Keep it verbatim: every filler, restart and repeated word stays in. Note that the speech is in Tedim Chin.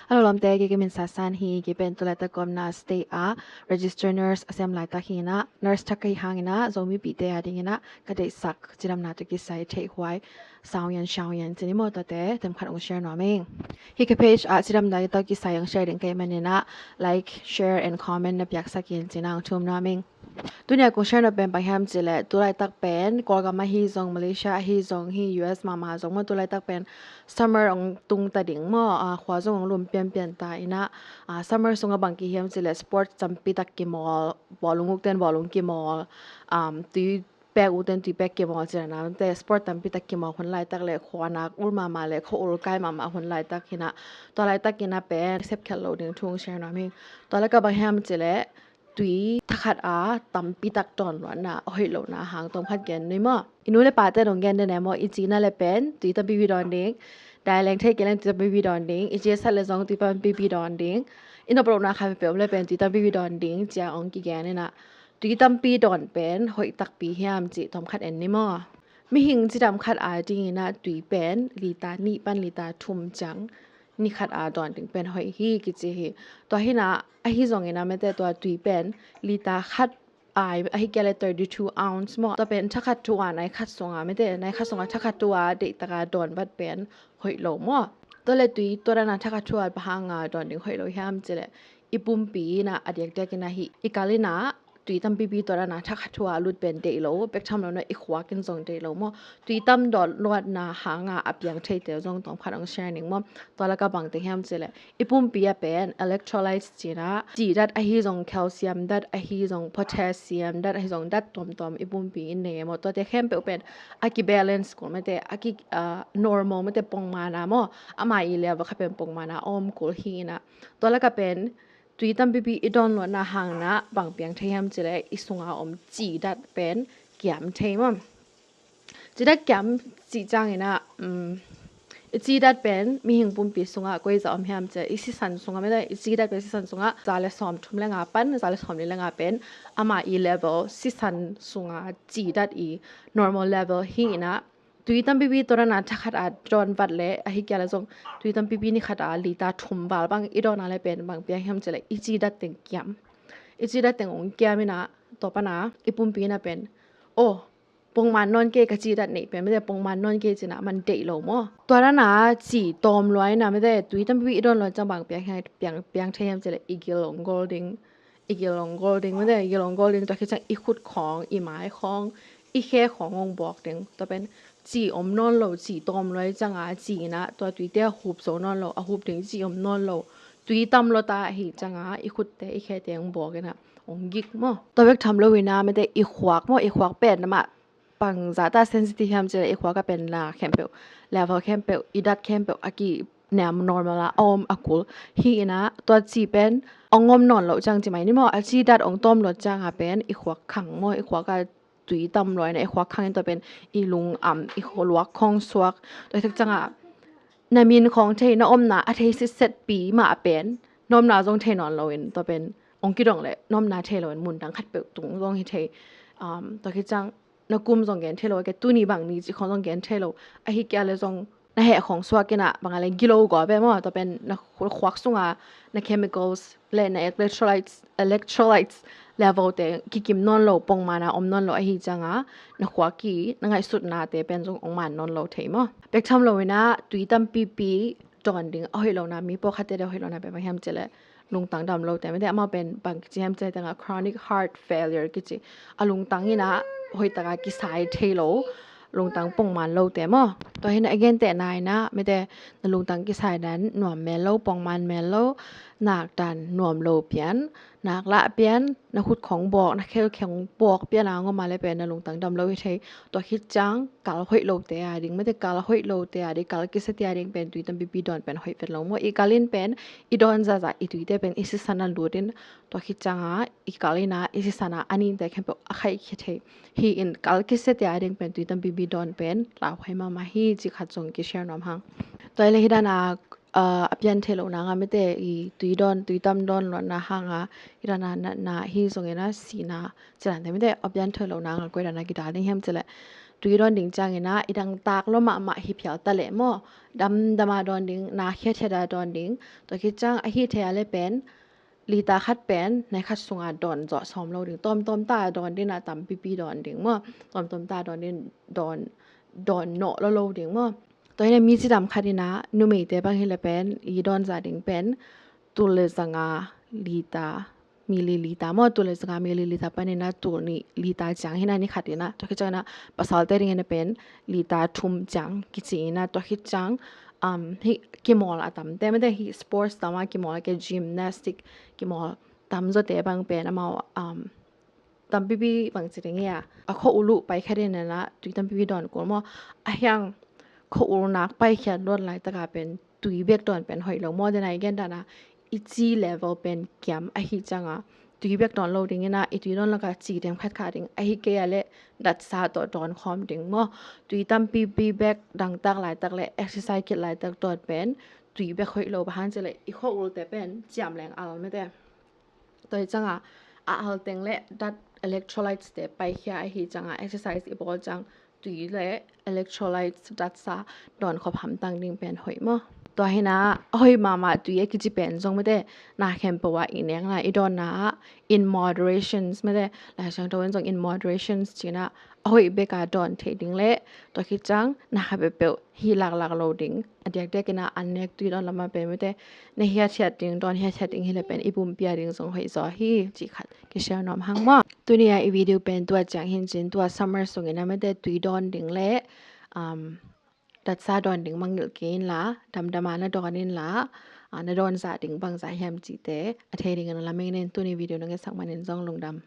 Hello lawmte, kei ka min Sasan hi. Kei pen tu laitak ka omna state ah register nurse a sem laitak hi in ah, nurse thak ka hih hangin ah Zomipihte a dingin ah ka deihsak cidamna tawh kisai theihhuai, sau yan sau yan ci ni maw, tuate themkhat hong share nuam ing. Hih ka page ah cidamna tawh kisai hong share ding ka hih manin ah like, share and comment na piaksak in ci-in ah hong thum nuam ing. Tuni a kong share nop pen bang hiam cih leh, tu laitak pen Kawlgam ahi zong, Malaysia ahi zong, hih U S mahmah zong maw, tu laitak pen summer hong tung ta ding maw, a, khua zong hong lum pianpian ta in ah, a, summer sungah bang kihi hiam cih leh sport tampi tak kimawl, bawlung ukte'n bawlung kimawl, um, tui pek ukte'n tui pek kimawl ci-in ah, te sport tampi tak kimawl hun laitak leh khua nak ul mahmah leh khua ul kai mahmah hun laitak hi in ah, tua laitak in ah pen sepkhial loh ding thu hong share nuam ing. Tua laitak bang hiam cih leh, tui thakhat a tampi tak dawn luatna a hoih lohna hang tawmkhat gen ni maw. I nu le pate dong gen den e maw, i ci na le pen tui tampipi dawn ding. Dai leng thei kei leng tui tampipi dawn ding. I ci a sat le zong tui tampipi dawn ding. I nop lohna khat peuh om le pen tui tampipi dawn ding ci-a hong kigen in ah, tui tampi dawn pen hoih takpi hiam cih tawmkhat en ni maw. Mihing cidam khat a dingin ah tui pen liter nih pan liter thum ciang ni khat a dawn ding pen hoih hi kici hi. Tua hi in ah, ahi zongin ah mate, tua tui pen liter khat a, ahi kei leh thirty-two ounce maw, tua pen thakhat thu a nai khat sungah mate, nai khat sungah thakhat thu a deihtak a dawn vat pen hoih lo maw. Tua leh tui tua dan a thakhat thu a bang hang a dawn ding hoih lo hiam cih leh, i pumpi in ah a diakdiak in ah hih i kal in ah tui tampipi tua dan a thakhat thu a lut pen deih lo, bek tham lo in ah i khuak in zong deih lo maw. Tui tam dawn luatna hang a a piang theite zong tawmkhat hong share ning maw. Tua laitak bang teng hiam cih leh, i pumpi ah pen electrolytes ci-in ah, ci dat ahi zong, calcium dat ahi zong, potassium dat ahi zong, dat tuamtuam i pumpi in nei e maw. Tuate khempeuh pen a kibalance kul mate, a ki, ah, normal mate, pongman a maw, ama i level khat pen pongman a om kul hi in ah, tua laitak pen tui tampipi i dawn luatna hang in ah bang piang thei hiam cih leh, i sunga om ci dat pen kiam thei maw. Ci dat kiam cih ciangin ah, um, i ci dat pen mihing pumpi sungah koi zah om hiam cih leh, i sisan sungah mate, i ci dat pen sisan sungah za le sawm thum le nga pan za le sawm li le nga pen ama i level, sisan sunga ci dat i normal level hi in ah, tui tampipi tua dan a thakhat a dawn vat leh, ahi kei leh zong tui tampipi ni khat a liter thum val bang i dawn a leh pen bang piang hiam cih leh, i ci dat teng kiam. I ci dat teng hong kiam in ah, tua pan a i pumpi in ah pen, oh, pongman nawn kei, ka ci dat neih pen mate, pongman nawn kei ci-in ah man deih lo maw. Tua dan a ci tawm lua in ah mate, tui tampipi i dawn lua ciang bang piang, piang, piang thei hiam cih leh, i gil hong gol ding. I gil hong gol ding mate, i gil hong gol ding, tua khit ciang i khut khawng, i mai khawng, i khe khawng hong buak ding. Tua pen ci om nawn lo, ci tawm lua ciang a, ci in ah tua tuite a hup zo nawn lo, a hup ding ci om nawn lo. Tui tam lua ta ahih ciang a, i khutte, i khete hong buak in ah hong gik maw. Tua bek tham lo in ah mate, i khuak maw, i khuak pen amah bang zah ta sensitive hiam cih leh, i khuak ah pen na khempeuh, level khempeuh, i dat khempeuh a ki nem normal a om a kul hi in ah, tua ci pen hong om nawn loh ciang ci mai ni maw, a ci dat hong tawm luat ciang a pen i khuak khang maw, i khuak ah tui tam lua in ah i khuak khang in, tua pen i lung am, i khuak luak khawng suak, tua hi tak ciang a na min khawng thei, na omna a thei sitsetpi mah pen na omna zong thei nawn lo in, tua pen hong kidong leh na omna thei lo in, mun dang khat peuh tung zong hi thei, um, tua khit ciang na kum zong gen thei lo, ke tuni bang ni ci khawng zong gen thei lo, ahi kei leh zong na heh khawng suak in ah, bang a leh gilo gawp e maw, tua pen na khu-, khuak sunga na chemicals leh na electrolytes, electrolytes level te kikim nawn lo, pongman a om nawn lo ahih ciang a, na khuak i, na ngaihsutnate pen zong hong man nawn lo thei maw. Bek tham lo in ah tui tampipi dawn ding a hoih lohna, mi pawlkhatte a hoih lohna pen bang hiam cih leh, lungtang dam lote mate, amau pen bang kici hiam cih leh, teng ah chronic heart failure kici, a lungtang in ah hoih tak a kisai thei lo, lungtang pongman lote maw. Tua hi in ah a gentehna in ah mate, na lungtang kisai dan nuam mel lo, pongman mel lo, nak dan nuam lo pian, nak lah pian, na khut khawng bawk, na khel khawng bawk pian a hong om a leh pen na lungtang dam lo hi thei. Tua khit ciang kal hoih lote a ding mate, kal hoih lote a ding, kal kisate a ding pen tui tampipi dawn pen hoih vet lo maw. I kal in pen i dawn zahzah i tuite pen i sisan ah lut in, tua khit ciang a i kal in ah i sisan ah a ninte khempeuh a khaih khia thei. Hi in kal kisate a ding pen tui tampipi dawn pen lauhuai mahmah hi, ci khat zong ki share nuam hang. Tua hi leh hi dan a, ah, a pian theih loh nang a mate, i tui dawn, tui tam dawn luatna hang a, hi dan a natna hi zongin ah sihna, ci dan te mate, a pian theih loh nang a koi dan a kidal ding hiam cih leh, Tui dawn ding ciangin ah i dangtak lua mahmah hi phial ta leh maw, damdam a dawn ding, na khiatkhiat a dawn ding. Tua khit ciang ahi thei a leh pen lita khat pen nai khat sungah dawn zawh sawm lo ding. Tawmtawm ta a dawn ding, a tampipi dawn ding maw. Tawmtawm ta a dawn ding, dawn, dawn nawh lo lo ding maw. Tua hi a, mi cidam khat in ah numeite bang hi leh pen i dawn zah ding pen tul le zanga lita, millilita maw, tul le zanga millilita panin ah tul nih lita ciang hi a, ni khat in ah. Tua khit ciangin ah pasalte dingin ah pen lita thum ciang kici in ah. Tua khit ciang, um, hih kimawl a tamte, mate, hih sports tam a kimawl, ke gymnastic kimawl tamzawte bang pen amau, um, tampipi bangci ding hi a, a khua-ul uh paikhiat in ah tui tampipi dawn kul maw. A hiang khua-ul nak paikhiat luat laitak a pen tui bek dawn pen hoih lo maw. Dena i gen dan a, i ci level pen kiam ahih ciang a, tui bek dawn lo ding in ah, i tui dawn lak a ci dem khat kha ding. Ahi kei a leh datsa tawh dawn khawm ding maw. Tui tampipi bek dangtak laitak leh exercise khit laitak dawn pen tui bek hoih lo, bang hang hiam cih leh i khua-ulte pen ciam leng al, mate. Tua hi ciang a, a al teng leh dat, electrolytes te paikhia ahih ciang a, exercise i bawl ciang tui le electrolytes, datsa dawn khop hamtang ding pen hoih maw. Tua hi a, a hoih mahmah tui a kici pen zong, mate, na khempeuh ah i nekna, i dawnna ah in moderations, mate, Lai Siangtho in zong in moderations ci in ah, a hoih bek a dawn theih ding leh, tua khit ciang na kha peuhpeuh hih laklak lo ding. A diakdiak in ah an nek tui dawn lam ah pen, mate, na hiatkhiat ding, dawn hiatkhiat ding hi leh pen i pumpi a ding zong hoih zaw hi cih khat kishare nuam hang maw. Tuni a i video pen tua ciang hi in cin, tua summer sungin ah, mate, tui dawn ding leh, um, datsa dawn ding mangngilh kei inla, damdam a na dawn inla, ah, na dawn zah ding bangzah hiam cihte a thei dingin lamen in, tuni video nong etsak manin zong lungdam.